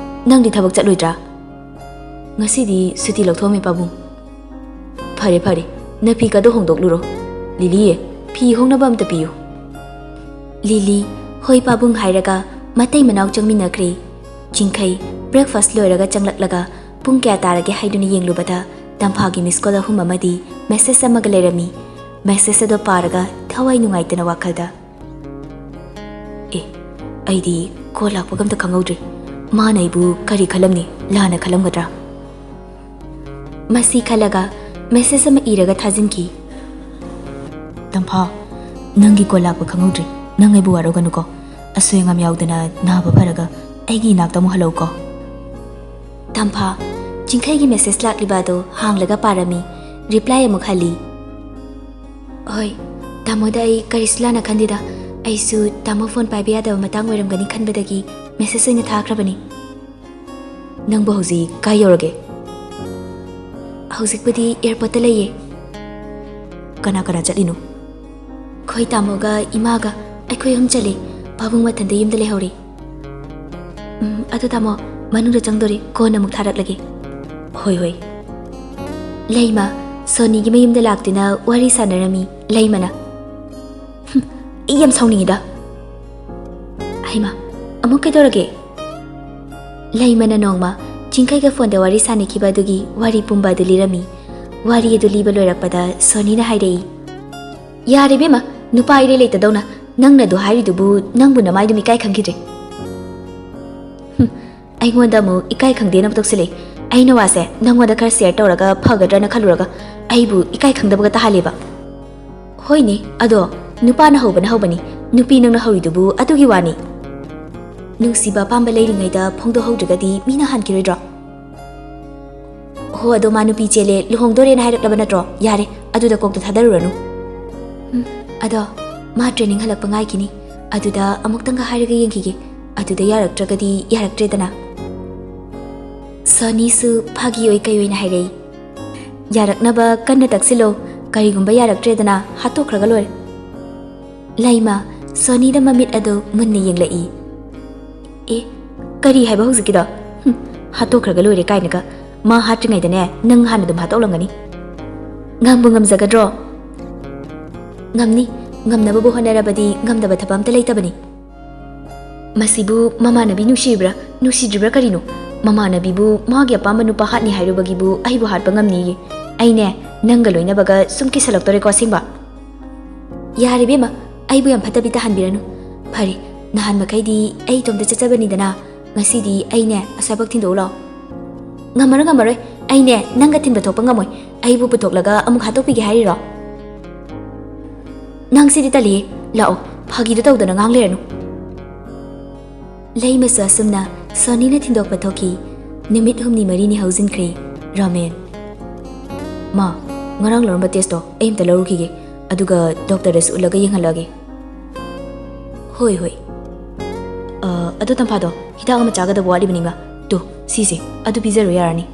ꯅꯪꯗꯤ ꯊꯕꯛ ꯆꯠꯂꯣꯏꯗ꯭ꯔꯥ?" "ꯉꯁꯤꯗꯤ ꯁꯨꯇꯤ ꯂꯧꯊꯣꯛꯑꯝꯃꯦ ꯄꯥꯕꯨꯡ꯫" "ꯐꯔꯦ ꯐꯔꯦ, ꯅꯐꯤꯒꯗꯣ ꯍꯣꯡꯗꯣꯛꯂꯨꯔꯣ꯫ ꯂꯤꯂꯤꯌꯦ, ꯐꯤ ꯍꯣꯡꯅꯕ ꯑꯝꯇ ꯄꯤꯌꯨ꯫" ꯂꯤꯂꯤ, "ꯍꯣꯏ ꯄꯥꯕꯨꯡ" ꯍꯥꯏꯔꯒ ꯃꯇꯩ ꯃꯅꯥꯎ ꯆꯪꯃꯤꯟꯅꯈ꯭ꯔꯦ꯫ ꯆꯤꯡꯈꯩ, ꯕ꯭ꯔꯦꯛꯐꯥꯁ ꯂꯣꯏꯔꯒ ꯆꯪꯂꯛꯂꯒ ꯄꯨꯡ ꯀꯌꯥ ꯇꯥꯔꯒꯦ ꯍꯥꯏꯗꯨꯅ ꯌꯦꯡꯂꯨꯕꯗ ꯇꯝꯐꯥꯒꯤ ꯃꯤꯁ ꯀꯣꯜ ꯑꯍꯨꯝ ꯑꯃꯗꯤ ꯃꯦꯁꯦꯖ ꯑꯃꯒ ꯂꯩꯔꯝꯃꯤ꯫ ꯃꯦꯁꯦꯖ ꯑꯗꯣ ꯄꯥꯔꯒ ꯊꯋꯥꯏ ꯅꯨꯡꯉꯥꯏꯇꯅ ꯋꯥꯈꯜꯗ, "ꯑꯦ, ꯑꯩꯗꯤ ꯀꯣꯜ ꯂꯥꯛꯄꯒ ꯑꯝꯇ ꯈꯪꯍꯧꯗ꯭ꯔꯦ꯫ ꯃꯥꯅ ꯑꯩꯕꯨ ꯀꯔꯤ ꯈꯜꯂꯝꯅꯤ? ꯂꯥꯟꯅ ꯈꯜꯂꯝꯒꯗ꯭ꯔꯥ?" ꯃꯁꯤ ꯈꯜꯂꯒ ꯃꯦꯁꯦꯖ ꯑꯃ ꯏꯔꯒ ꯊꯥꯖꯤꯟꯈꯤ꯫ "ꯇꯝꯐꯥ, ꯅꯪꯒꯤ ꯀꯣꯜ ꯂꯥꯛꯄ ꯈꯪꯍꯧꯗ꯭ꯔꯦ꯫ ꯅꯪ ꯑꯩꯕꯨ ꯋꯥꯔꯧꯒꯅꯨꯀꯣ꯫ ꯑꯁꯣꯏ ꯑꯉꯥꯝ ꯌꯥꯎꯗꯅ ꯅꯥꯕ ꯐꯔꯒ ꯑꯩꯒꯤ ꯏꯅꯥꯛꯇ ꯑꯃꯨꯛ ꯍꯜꯂꯛꯎꯀꯣ꯫" ꯇꯝꯐꯥ, ꯆꯤꯡꯈꯩꯒꯤ ꯃꯦꯁꯦꯖ ꯂꯥꯛꯂꯤꯕ ꯑꯗꯨ ꯍꯥꯡꯂꯒ ꯄꯥꯔꯝꯃꯤ꯫ ꯔꯤꯄ꯭ꯂꯥꯏ ꯑꯃꯨꯛ ꯍꯜꯂꯤ꯫ "ꯍꯣꯏ, ꯇꯥꯃꯣꯗ ꯑꯩ ꯀꯔꯤꯁꯨ ꯂꯥꯟꯅ ꯈꯟꯗꯦꯗ꯫ ꯑꯩꯁꯨ ꯇꯥꯃꯣ ꯐꯣꯟ ꯄꯥꯏꯕ ꯌꯥꯗꯕ ꯃꯇꯥꯡ ꯑꯣꯏꯔꯝꯒꯅꯤ ꯈꯟꯕꯗꯒꯤ ꯃꯦꯁꯦꯖ ꯑꯣꯏꯅ ꯊꯥꯈ꯭ꯔꯕꯅꯤ꯫" "ꯅꯪꯕꯨ ꯍꯧꯖꯤꯛ ꯀꯥꯏ ꯌꯧꯔꯒꯦ?" "ꯍꯧꯖꯤꯛꯄꯨꯗꯤ ꯑꯦꯌꯔꯄꯣꯔꯠꯇ ꯂꯩꯌꯦ꯫" "ꯀꯅꯥ ꯀꯅꯥ ꯆꯠꯂꯤꯅꯣ?" ꯑꯩꯈꯣꯏ ꯇꯥꯃꯣꯒ ꯏꯃꯥꯒ ꯑꯩꯈꯣꯏ ꯑꯍꯨꯝ ꯆꯠꯂꯦ꯫ ꯄꯥꯕꯨꯡ ꯃꯊꯟꯇ ꯌꯨꯝꯗ ꯂꯩꯍꯧꯔꯦ꯫ ꯎꯝ, ꯑꯗꯨ ꯇꯥꯃꯣ, ꯃꯅꯨꯡꯗ ꯆꯪꯗꯣꯔꯦ, ꯀꯣꯟꯅ ꯑꯃꯨꯛ ꯊꯥꯔꯛꯂꯒꯦ꯫ ꯍꯣꯏ, ꯍꯣꯏ꯫ ꯂꯩꯃ, ꯁꯣꯅꯤꯒꯤ ꯃꯌꯨꯝꯗ ꯂꯥꯛꯇꯨꯅ ꯋꯥꯔꯤ ꯁꯥꯟꯅꯔꯝꯃꯤ ꯂꯩꯃꯅ꯫ ꯍꯨꯝ, ꯑꯩ ꯌꯥꯝ ꯁꯥꯎꯅꯤꯡꯉꯤꯗ꯫ ꯍꯩꯃꯥ, ꯑꯃꯨꯛ ꯀꯩꯗꯧꯔꯒꯦ? ꯂꯩꯃꯅ ꯅꯣꯡꯃ ꯆꯤꯡꯈꯩꯒ ꯐꯣꯟꯗ ꯋꯥꯔꯤ ꯁꯥꯟꯅꯈꯤꯕ ꯑꯗꯨꯒꯤ ꯋꯥꯔꯤ ꯄꯨꯝꯕ ꯑꯗꯨ ꯂꯤꯔꯝꯃꯤ꯫ ꯋꯥꯔꯤ ꯑꯗꯨ ꯂꯤꯕ ꯂꯣꯏꯔꯛꯄꯗ ꯁꯣꯅꯤꯅ ꯍꯥꯏꯔꯛꯏ, "ꯌꯥꯔꯦ ꯏꯕꯦꯝꯃ, ꯅꯨꯄꯥ ꯏꯔꯩ ꯂꯩꯇꯗꯧꯅ ꯅꯪꯅ ꯑꯗꯨ ꯍꯥꯏꯔꯤꯗꯨꯕꯨ ꯅꯪꯕꯨ ꯅꯃꯥꯏꯗꯨꯝ ꯏꯀꯥꯏ ꯈꯪꯈꯤꯗ꯭ꯔꯦ?" ꯍꯨꯝ, ꯑꯩꯉꯣꯟꯗ ꯑꯃꯨꯛ ꯏꯀꯥꯏ ꯈꯪꯗꯦꯅ ꯑꯃꯨꯛ ꯇꯧꯁꯤꯜꯂꯛꯏ꯫ ꯑꯩꯅ ꯋꯥꯁꯦ ꯅꯪꯉꯣꯟꯗ ꯈꯔ ꯁꯤꯌꯔ ꯇꯧꯔꯒ ꯐꯒꯗ꯭ꯔꯅ ꯈꯜꯂꯨꯔꯒ ꯑꯩꯕꯨ ꯏꯀꯥꯏ ꯈꯪꯗꯕꯒ ꯇꯥꯍꯜꯂꯦꯕ꯫ ꯍꯣꯏꯅꯦ, ꯑꯗꯣ ꯅꯨꯄꯥꯅ ꯍꯧꯕꯅ ꯍꯧꯕꯅꯤ, ꯅꯨꯄꯤ ꯅꯪꯅ ꯍꯧꯔꯤꯗꯨꯕꯨ ꯑꯗꯨꯒꯤ ꯋꯥꯅꯤ꯫ ꯅꯨꯡꯁꯤꯕ ꯑꯄꯥꯝꯕ ꯂꯩꯔꯤꯉꯩꯗ ꯐꯣꯡꯗꯣꯛꯍꯧꯗ꯭ꯔꯒꯗꯤ ꯃꯤꯅ ꯍꯥꯟꯈꯤꯔꯣꯏꯗ꯭ꯔꯣ? ꯍꯣ, ꯑꯗꯣ ꯃꯥ ꯅꯨꯄꯤ ꯆꯦꯜꯂꯦ, ꯂꯨꯍꯣꯡꯗꯣꯔꯦꯅ ꯍꯥꯏꯔꯛꯂꯕ ꯅꯠꯇ꯭ꯔꯣ? ꯌꯥꯔꯦ, ꯑꯗꯨꯗ ꯀꯣꯛꯇꯣ ꯊꯥꯗꯔꯨꯔꯅꯨ꯫ ꯎꯝ, ꯑꯗꯣ ꯃꯥ ꯇ꯭ꯔꯦꯅꯤꯡ ꯍꯜꯂꯛꯄ ꯉꯥꯏꯈꯤꯅꯤ, ꯑꯗꯨꯗ ꯑꯃꯨꯛꯇꯪꯒ ꯍꯥꯏꯔꯒ ꯌꯦꯡꯈꯤꯒꯦ, ꯑꯗꯨꯗ ꯌꯥꯔꯛꯇ꯭ꯔꯒꯗꯤ ꯌꯥꯔꯛꯇ꯭ꯔꯦꯗꯅ꯫ ꯁꯣꯅꯤꯁꯨ ꯐꯥꯒꯤ ꯑꯣꯏ ꯀꯩ ꯑꯣꯏꯅ ꯍꯥꯏꯔꯛꯏ, "ꯌꯥꯔꯛꯅꯕ ꯀꯟꯅ ꯇꯛꯁꯤꯜꯂꯣ, ꯀꯔꯤꯒꯨꯝꯕ ꯌꯥꯔꯛꯇ꯭ꯔꯦꯗꯅ ꯍꯥꯠꯇꯣꯛꯈ꯭ꯔꯒ ꯂꯣꯏꯔꯦ"꯫ ꯂꯩꯃ, ꯁꯣꯅꯤꯗ ꯃꯃꯤꯠ ꯑꯗꯨ ꯃꯨꯟꯅ ꯌꯦꯡꯂꯛꯏ꯫ "ꯑꯦ, ꯀꯔꯤ ꯍꯥꯏꯕ ꯍꯧꯖꯤꯛꯀꯤꯗꯣ? ꯍꯨꯝ, ꯍꯥꯠꯇꯣꯛꯈ꯭ꯔꯒ ꯂꯣꯏꯔꯦ ꯀꯥꯏꯅꯒ꯫ ꯃꯥ ꯍꯥꯠꯇ꯭ꯔꯤꯉꯩꯗꯅꯦ ꯅꯪ ꯍꯥꯟꯅ ꯑꯗꯨꯝ ꯍꯥꯠꯇꯣꯛꯂꯝꯒꯅꯤ꯫ ꯉꯝꯕꯨ ꯉꯝꯖꯒꯗ꯭ꯔꯣ?" "ꯉꯝꯅꯤ, ꯉꯝꯅꯕꯕꯨ ꯍꯣꯠꯅꯔꯕꯗꯤ ꯉꯝꯗꯕ ꯊꯕꯛ ꯑꯝꯇ ꯂꯩꯇꯕꯅꯤ"꯫ ꯃꯁꯤꯕꯨ ꯃꯃꯥꯟꯅꯕꯤ ꯅꯨꯡꯁꯤꯔꯤꯕ꯭ꯔꯥ ꯅꯨꯡꯁꯤꯗ꯭ꯔꯤꯕ꯭ꯔꯥ ꯀꯔꯤꯅꯣ? ꯃꯃꯥꯟꯅꯕꯤꯕꯨ ꯃꯥꯒꯤ ꯑꯄꯥꯝꯕ ꯅꯨꯄꯥ ꯍꯥꯠꯅꯤ ꯍꯥꯏꯔꯨꯕꯒꯤꯕꯨ ꯑꯩꯕꯨ ꯍꯥꯠꯄ ꯉꯝꯅꯤꯌꯦ꯫ ꯑꯩꯅꯦ, ꯅꯪꯒ ꯂꯣꯏꯅꯕꯒ ꯁꯨꯝ ꯀꯤꯁꯜꯂꯛꯇꯣꯔꯦꯀꯣ ꯑꯁꯦꯡꯕ꯫ ꯌꯥꯔꯦ ꯏꯕꯦꯝꯃ, ꯑꯩꯕꯨ ꯌꯥꯝ ꯐꯠꯇꯕꯤ ꯇꯥꯍꯟꯕꯤꯔꯅꯨ꯫ ꯐꯔꯦ, ꯅꯍꯥꯟ ꯃꯈꯩꯗꯤ ꯑꯩ ꯏꯇꯣꯝꯇ ꯆꯠꯆꯕꯅꯤꯗꯅ, ꯉꯁꯤꯗꯤ ꯑꯩꯅꯦ ꯑꯁ꯭ꯋꯥꯏꯐꯥꯎ ꯊꯤꯟꯗꯣꯛꯎ ꯂꯥꯛꯑꯣ꯫ ꯉꯝꯃꯔꯣꯏ, ꯉꯝꯃꯔꯣꯏ, ꯑꯩꯅꯦ ꯅꯪꯒ ꯊꯤꯟꯕ ꯊꯣꯛꯄ ꯉꯝꯃꯣꯏ꯫ ꯑꯩꯕꯨ ꯄꯨꯊꯣꯛꯂꯒ ꯑꯃꯨꯛ ꯍꯥꯠꯇꯣꯛꯄꯤꯒꯦ ꯍꯥꯏꯔꯤꯔꯣ? ꯅꯪ ꯁꯤꯗꯤ ꯇꯜꯂꯤꯍꯦ꯫ ꯂꯥꯛꯑꯣ, ꯐꯥꯒꯤꯗꯣ ꯇꯧꯗꯅ ꯉꯥꯡ ꯂꯩꯔꯅꯨ꯫ ꯂꯩꯃꯁꯨ ꯑꯁꯨꯝꯅ ꯁꯣꯅꯤꯅ ꯊꯤꯟꯗꯣꯛꯄ ꯊꯣꯛꯈꯤ꯫ ꯅꯨꯃꯤꯠ ꯍꯨꯝꯅꯤ ꯃꯔꯤꯅꯤ ꯍꯧꯖꯤꯟꯈ꯭ꯔꯦ꯫ ꯔꯣꯃꯦꯟ꯫ "ꯃꯥ, ꯉꯔꯥꯡ ꯂꯧꯔꯝꯕ ꯇꯦꯁꯇꯣ ꯑꯩ ꯑꯝꯇ ꯂꯧꯔꯨꯈꯤꯒꯦ, ꯑꯗꯨꯒ ꯗꯣꯛꯇꯔꯗꯁꯨ ꯎꯠꯂꯒ ꯌꯦꯡꯍꯜꯂꯛꯑꯒꯦ"꯫ "ꯍꯣꯏ, ꯍꯣꯏ꯫ ꯑ, ꯑꯗꯣ ꯇꯝꯐꯥꯗꯣ, ꯍꯤꯗꯥꯛ ꯑꯃ ꯆꯥꯒꯗꯕ ꯋꯥꯠꯂꯤꯕꯅꯤꯕ꯫ ꯇꯨ, ꯁꯤꯁꯦ, ꯑꯗꯨ ꯄꯤꯖꯔꯨ ꯌꯥꯔꯅꯤ"꯫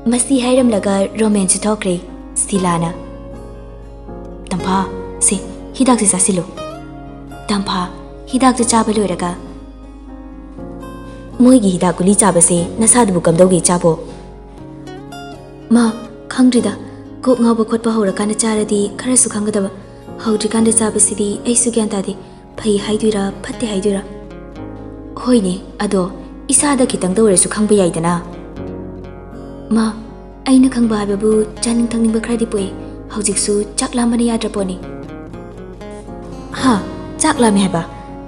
ꯃꯁꯤ ꯍꯥꯏꯔꯝꯂꯒ ꯔꯣꯃꯦꯟꯁꯨ ꯊꯣꯛꯈ꯭ꯔꯦ꯫ ꯁꯤꯂꯥꯅ, "ꯇꯝꯐꯥ, ꯍꯤꯗꯥꯛꯁꯦ ꯆꯥꯁꯤꯜꯂꯨ꯫ ꯇꯝꯐꯥ, ꯍꯤꯗꯥꯛꯇꯨ ꯆꯥꯕ ꯂꯣꯏꯔꯒ, "ꯃꯣꯏꯒꯤ ꯍꯤꯗꯥꯛ ꯒꯨꯂꯤ ꯆꯥꯕꯁꯦ ꯅꯁꯥꯗꯨꯕꯨ ꯀꯝꯗꯧꯒꯦ, ꯏꯆꯥꯕꯣ?" "ꯃꯥ, ꯈꯪꯗ꯭ꯔꯤꯗ꯫ ꯀꯣꯛ ꯉꯥꯎꯕ ꯈꯣꯠꯄ ꯍꯧꯔꯀꯥꯟꯗ ꯆꯥꯔꯗꯤ ꯈꯔꯁꯨ ꯈꯪꯒꯗꯕ꯫ ꯍꯧꯗ꯭ꯔꯤꯀꯥꯟꯗ ꯆꯥꯕꯁꯤꯗꯤ ꯑꯩꯁꯨ ꯒ꯭ꯌꯥꯟ ꯇꯥꯗꯦ꯫ ꯐꯩ ꯍꯥꯏꯗꯣꯏꯔꯥ, ꯐꯠꯇꯦ ꯍꯥꯏꯗꯣꯏꯔꯥ?" "ꯍꯣꯏꯅꯦ, ꯑꯗꯣ ꯏꯁꯥꯗ ꯈꯤꯇꯪꯗ ꯑꯣꯏꯔꯁꯨ ꯈꯪꯕ ꯌꯥꯏꯗꯅ꯫" "ꯃꯥ, ꯑꯩꯅ ꯈꯪꯕ ꯍꯥꯏꯕꯕꯨ ꯆꯥꯅꯤꯡ ꯊꯛꯅꯤꯡꯕ ꯈꯔꯗꯤ ꯄꯣꯛꯏ꯫ ꯍꯧꯖꯤꯛꯁꯨ ꯆꯥꯛ ꯂꯥꯝꯕꯅ ꯌꯥꯗ꯭ꯔ ꯄꯣꯠꯅꯤ꯫" "ꯍꯥ? ꯆꯥꯛ ꯂꯥꯝꯃꯦ ꯍꯥꯏꯕ?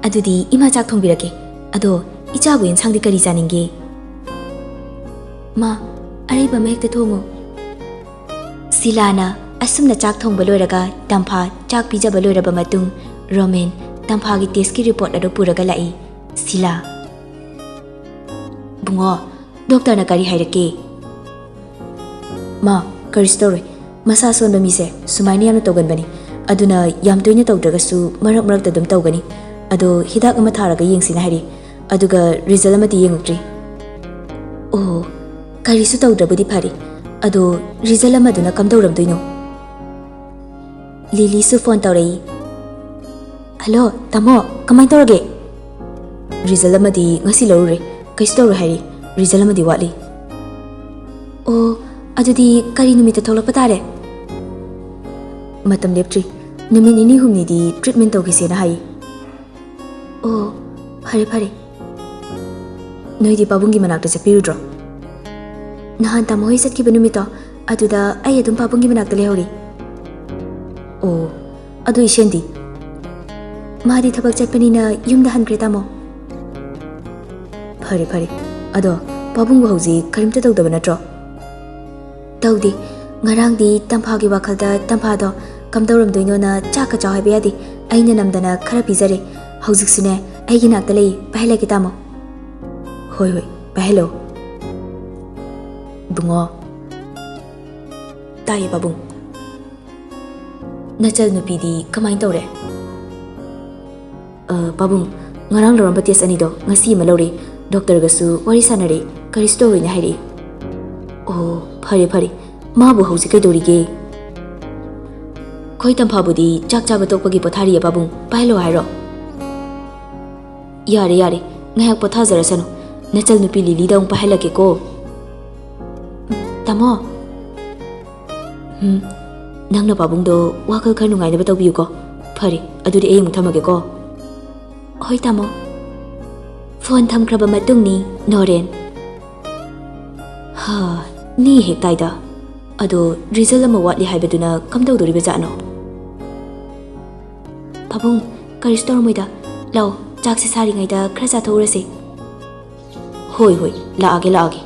ꯑꯗꯨꯗꯤ ꯏꯃꯥ ꯆꯥꯛ ꯊꯣꯡꯕꯤꯔꯛꯀꯦ꯫ ꯑꯗꯣ ꯏꯆꯥꯕꯨ ꯌꯦꯟꯁꯥꯡꯗꯤ ꯀꯔꯤ ꯆꯥꯅꯤꯡꯒꯦ?" "ꯃꯥ, ꯑꯔꯩꯕ ꯑꯃ ꯍꯦꯛꯇ ꯊꯣꯡꯉꯨ꯫" ꯁꯤꯂꯥꯅ ꯑꯁꯨꯝꯅ ꯆꯥꯛ ꯊꯣꯡꯕ ꯂꯣꯏꯔꯒ ꯇꯝꯐꯥ ꯆꯥꯛ ꯄꯤꯖꯕ ꯂꯣꯏꯔꯕ ꯃꯇꯨꯡ, ꯔꯣꯃꯦꯟ ꯇꯝꯐꯥꯒꯤ ꯇꯦꯁꯀꯤ ꯔꯤꯄꯣꯔꯠ ꯑꯗꯨ ꯄꯨꯔꯒ ꯂꯥꯛꯏ꯫ ꯁꯤꯂꯥ, "ꯕꯨꯡꯉꯣ, ꯗꯣꯛꯇꯔꯅ ꯀꯔꯤ ꯍꯥꯏꯔꯛꯀꯦ?" "ꯃꯥ, ꯀꯔꯤꯁꯨ ꯇꯧꯔꯣꯏ꯫ ꯃꯁꯥ ꯁꯣꯟꯕ ꯃꯤꯁꯦ ꯁꯨꯃꯥꯏꯅ ꯌꯥꯝꯅ ꯇꯧꯒꯟꯕꯅꯤ꯫ ꯑꯗꯨꯅ ꯌꯥꯝ ꯇꯣꯏꯅ ꯇꯧꯗ꯭ꯔꯒꯁꯨ ꯃꯔꯛ ꯃꯔꯛꯇ ꯑꯗꯨꯝ ꯇꯧꯒꯅꯤ꯫ ꯑꯗꯣ ꯍꯤꯗꯥꯛ ꯑꯃ ꯊꯥꯔꯒ ꯌꯦꯡꯁꯤꯅ ꯍꯥꯏꯔꯤ꯫ ꯑꯗꯨꯒ ꯔꯤꯖꯜ ꯑꯃꯗꯤ ꯌꯦꯡꯉꯛꯇ꯭ꯔꯤ꯫" "ꯑꯣ, ꯀꯔꯤꯁꯨ ꯇꯧꯗ꯭ꯔꯕꯨꯗꯤ ꯐꯔꯦ꯫ ꯑꯗꯣ ꯔꯤꯖꯜ ꯑꯃꯗꯨꯅ ꯀꯝꯗꯧꯔꯝꯗꯣꯏꯅꯣ?" ꯂꯤꯂꯤꯁꯨ ꯐꯣꯟ ꯇꯧꯔꯛꯏ꯫ "ꯍꯜꯂꯣ, ꯇꯥꯃꯣ, ꯀꯃꯥꯏꯅ ꯇꯧꯔꯒꯦ?" "ꯔꯤꯖꯜ ꯑꯃꯗꯤ ꯉꯁꯤ ꯂꯧꯔꯨꯔꯦ, ꯀꯩꯁꯨ ꯇꯧꯔꯣꯏ ꯍꯥꯏꯔꯤ꯫ ꯔꯤꯖꯜ ꯑꯃꯗꯤ ꯋꯥꯠꯂꯤ꯫" "ꯑꯣ, ꯑꯗꯨꯗꯤ ꯀꯔꯤ ꯅꯨꯃꯤꯠꯇ ꯊꯣꯛꯂꯛꯄ ꯇꯥꯔꯦ?" "ꯃꯇꯝ ꯂꯦꯞꯇ꯭ꯔꯤ꯫ ꯅꯨꯃꯤꯠ ꯅꯤꯅꯤ ꯍꯨꯝꯅꯤꯗꯤ ꯇ꯭ꯔꯤꯠꯃꯦꯟ ꯇꯧꯈꯤꯁꯦꯅ ꯍꯥꯏꯌꯦ꯫" "ꯑꯣ, ꯐꯔꯦ, ꯐꯔꯦ꯫" "ꯅꯣꯏꯗꯤ ꯄꯥꯕꯨꯡꯒꯤ ꯃꯅꯥꯛꯇ ꯆꯠꯄꯤꯔꯨꯗ꯭ꯔꯣ?" "ꯅꯍꯥꯟ ꯇꯥꯃꯣ ꯍꯣꯏ ꯆꯠꯈꯤꯕ ꯅꯨꯃꯤꯠꯇꯣ, ꯑꯗꯨꯗ ꯑꯩ ꯑꯗꯨꯝ ꯄꯥꯕꯨꯡꯒꯤ ꯃꯅꯥꯛꯇ ꯂꯩꯍꯧꯔꯤ꯫" "ꯑꯣ, ꯑꯗꯨ ꯏꯁꯦꯟꯗꯤ?" "ꯃꯥꯗꯤ ꯊꯕꯛ ꯆꯠꯄꯅꯤꯅ ꯌꯨꯝꯗ ꯍꯟꯈ꯭ꯔꯦ, ꯇꯥꯃꯣ꯫" "ꯐꯔꯦ, ꯐꯔꯦ꯫ ꯑꯗꯣ ꯄꯥꯕꯨꯡꯕꯨ ꯍꯧꯖꯤꯛ ꯀꯔꯤꯝꯇ ꯇꯧꯗꯕ ꯅꯠꯇ꯭ꯔꯣ?" "ꯇꯧꯗꯦ꯫ ꯉꯔꯥꯡꯗꯤ ꯇꯝꯐꯥꯒꯤ ꯋꯥꯈꯜꯗ ꯇꯝꯐꯥꯗꯣ ꯀꯝꯗꯧꯔꯝꯗꯣꯏꯅꯣꯅ ꯆꯥꯛꯀ ꯆꯥꯎ ꯍꯥꯏꯕ ꯌꯥꯗꯦ꯫ ꯑꯩꯅ ꯅꯝꯗꯅ ꯈꯔ ꯄꯤꯖꯔꯦ꯫ ꯍꯧꯖꯤꯛꯁꯨꯅꯦ, ꯑꯩꯒꯤ ꯅꯥꯛꯇ ꯂꯩ, ꯄꯥꯏꯍꯜꯂꯛꯀꯦ, ꯇꯥꯃꯣ꯫" "ꯍꯣꯏ, ꯍꯣꯏ, ꯄꯥꯏꯍꯜꯂꯣ꯫" "ꯕꯨꯡꯉꯣ꯫" "ꯇꯥꯏꯌꯦ, ꯄꯥꯕꯨꯡ꯫" "ꯅꯆꯜ ꯅꯨꯄꯤꯗꯤ ꯀꯃꯥꯏꯅ ꯇꯧꯔꯦ?" "ꯑ, ꯄꯥꯕꯨꯡ, ꯉꯔꯥꯡ ꯂꯧꯔꯝꯕ ꯇꯦꯁ ꯑꯅꯤꯗꯣ ꯉꯁꯤ ꯑꯃ ꯂꯧꯔꯦ꯫ ꯗꯣꯛꯇꯔꯒꯁꯨ ꯋꯥꯔꯤ ꯁꯥꯟꯅꯔꯦ꯫ ꯀꯔꯤꯁꯨ ꯇꯧꯔꯣꯏꯅ ꯍꯥꯏꯔꯛꯏ꯫" "ꯑꯣ, ꯐꯔꯦ, ꯐꯔꯦ꯫ ꯃꯥꯕꯨ ꯍꯧꯖꯤꯛ ꯀꯩꯗꯧꯔꯤꯒꯦ?" ꯍꯣꯏ, ꯇꯝꯐꯥꯕꯨꯗꯤ ꯆꯥꯛ ꯆꯥꯕ ꯇꯣꯛꯄꯒꯤ ꯄꯣꯊꯥꯔꯤꯌꯦ ꯄꯥꯕꯨꯡ꯫ ꯄꯥꯏꯍꯜꯂꯣ ꯍꯥꯏꯔꯣ? ꯌꯥꯔꯦ, ꯌꯥꯔꯦ, ꯉꯥꯏꯍꯥꯛ ꯄꯣꯊꯥꯖꯔꯁꯅꯨ꯫ ꯅꯆꯜ ꯅꯨꯄꯤ ꯂꯤꯂꯤꯗ ꯑꯃꯨꯛ ꯄꯥꯏꯍꯜꯂꯛꯀꯦꯀꯣ꯫ ꯎꯝ, ꯇꯥꯃꯣ꯫ ꯎꯝ, ꯅꯪꯅ ꯄꯥꯕꯨꯡꯗꯣ ꯋꯥꯈꯜ ꯈꯔ ꯅꯨꯡꯉꯥꯏꯅꯕ ꯇꯧꯕꯤꯌꯨꯀꯣ꯫ ꯐꯔꯦ, ꯑꯗꯨꯗꯤ ꯑꯩ ꯑꯃꯨꯛ ꯊꯝꯃꯒꯦꯀꯣ꯫ ꯍꯣꯏ, ꯇꯥꯃꯣ꯫ ꯐꯣꯟ ꯊꯝꯈ꯭ꯔꯕ ꯃꯇꯨꯡꯅꯤ, ꯅꯣꯔꯦꯟ꯫ ꯍꯥ, ꯅꯤ ꯍꯦꯛ ꯇꯥꯏꯗ꯫ ꯑꯗꯣ ꯔꯤꯖꯜ ꯑꯃ ꯋꯥꯠꯂꯤ ꯍꯥꯏꯕꯗꯨꯅ ꯀꯝꯗꯧꯗꯣꯔꯤꯕ ꯖꯥꯠꯅꯣ? ꯄꯥꯕꯨꯡ, ꯀꯔꯤꯁꯨ ꯇꯧꯔꯝꯃꯣꯏꯗ꯫ ꯂꯥꯛꯑꯣ, ꯆꯥꯛꯁꯦ ꯁꯥꯔꯤꯉꯩꯗ ꯈꯔ ꯆꯥꯊꯣꯛꯎꯔꯁꯦ꯫ ꯍꯣꯏ, ꯍꯣꯏ, ꯂꯥꯛꯑꯒꯦ, ꯂꯥꯛꯑꯒꯦ꯫